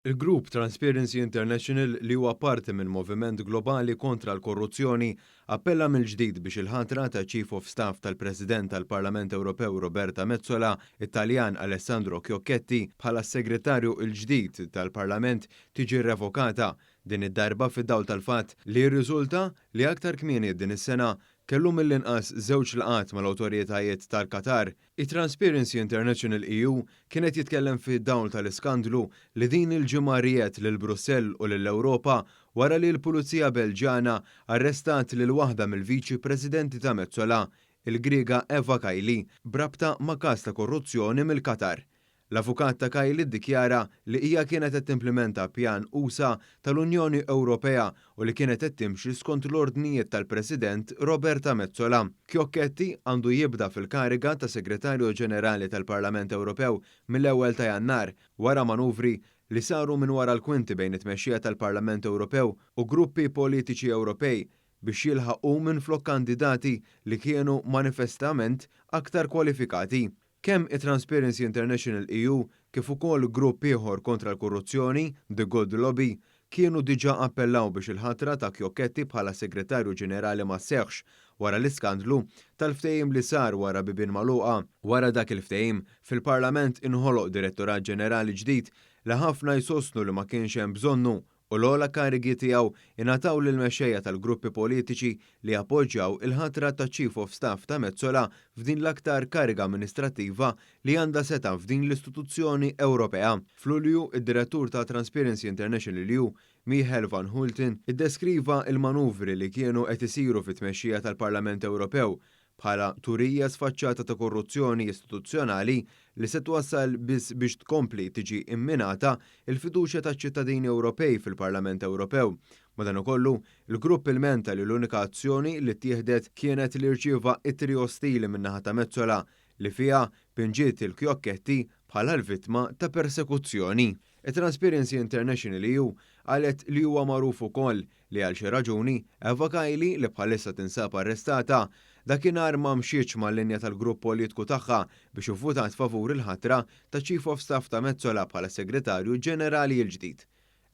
Il-grupp Transparency International li huwa parti minn moviment globali kontra l-korruzzjoni appella mill-ġdid biex il-ħatra ta' Chief of Staff tal-President tal-Parlament Ewropew Roberta Metsola, it-Taljan Alessandro Chiocchetti, bħala s-Segretarju l-ġdid tal-Parlament tiġi revokata, din id-darba fid-dawl tal-fatt li rriżulta li aktar kmieni din is-sena kellu mill-inqas żewġ laqgħat mal-awtoritajiet tal-Qatar. It-Transparency International EU kien qed jitkellem fid-dawl tal-iskandlu li din il-ġimgħa riegħed lil Brussell u lill-Ewropa wara li l-Pulizija Belġjana arrestat lil waħda mill-Viċi Presidenti ta' Metsola, il-Griega Eva Kaili, b'rabta ma' każ ta' korruzzjoni mill-Qatar. L-avukat ta' Kaili ddikjara li hija kienet qed timplimenta pjan usa' tal-Unjoni Ewropea u li kienet qed timxi skont l-ordnijiet tal-President Roberta Metsola. Chiocchetti għandu jibda fil-kariga ta' Segretarju Ġenerali tal-Parlament Ewropew mill-ewwel ta' Jannar, wara manuvri li saru minn wara l-kwinti bejn it-tmexxija tal-Parlament Ewropew u gruppi politiċi Ewropej biex jilħaq hu minflok kandidati li kienu manifestament aktar kwalifikati. Kemm it-Transparency International EU kif ukoll grupp ieħor kontra l-korruzzjoni, The Good Lobby, kienu diġà appellaw biex il-ħatra ta' Chiocchetti bħala Segretarju Ġenerali ma sseħħx wara l-iskandlu tal-ftehim li sar wara bibien magħluqa. Wara dak il-ftehim, fil-Parlament inħoloq Direttorat Ġenerali ġdid li ħafna jsostnu li ma kienx hemm bżonnu u l-ogħla karigi tiegħu ingħataw lill-mexxejja tal-gruppi politiċi li appoġġjaw il-ħatra ta' Chief of Staff ta' Metsola f'din l-aktar kariga amministrattiva li għandha setgħa f'din l-istituzzjoni Ewropea. F'Lulju, id-Direttur ta' Transparency International EU, Michel van Hulten, iddeskriva l-manuvri li kienu qed isiru fit-tmexxija tal-Parlament Ewropew bħala turija sfaċċata ta' korruzzjoni istituzzjonali li se twassal biss biex tkompli tiġi imminata l-fiduċja taċ-ċittadini Ewropej fil-Parlament Ewropew. Madankollu, il-grupp ilmenta li l-unika azzjoni li ttieħdet kienet li rċieva ittri ostili min-naħa ta' Metsola li fiha pinġiet lil Chiocchetti bħala l-vittma ta' persekuzzjoni. It-Transparency International EU qalet li huwa magħruf ukoll li għal xi raġuni, Eva Kaili, li bħalissa tinsab arrestata, dakinhar ma mxietx mal-linja tal-grupp politku tagħha biex ivvutat favur il-ħatra ta' Chief of Staff ta' Metsola bħala Segretarju Ġenerali l-ġdid.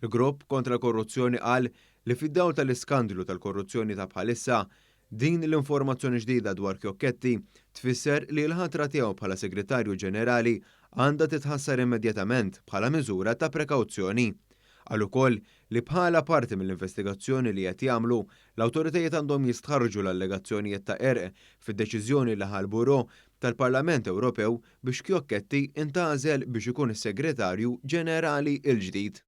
Il-grupp kontra l-korruzzjoni qal li fid-dawl tal-iskandlu tal-korruzzjoni ta' bħalissa, din l-informazzjoni ġdida dwar Chiocchetti tfisser li l-ħatra tiegħu bħala Segretarju Ġenerali għandha titħassar immedjatament bħala miżura ta' prekawzjoni. Qal ukoll li bħala parti mill-investigazzjoni li qed jagħmlu, l-awtoritajiet għandhom jistħarrġu l-allegazzjonijiet ta' qerq fid-deċiżjoni li ħa l-Bureau tal-Parlament Ewropew biex Chiocchetti intgħażel biex ikun is-Segretarju Ġenerali l-ġdid.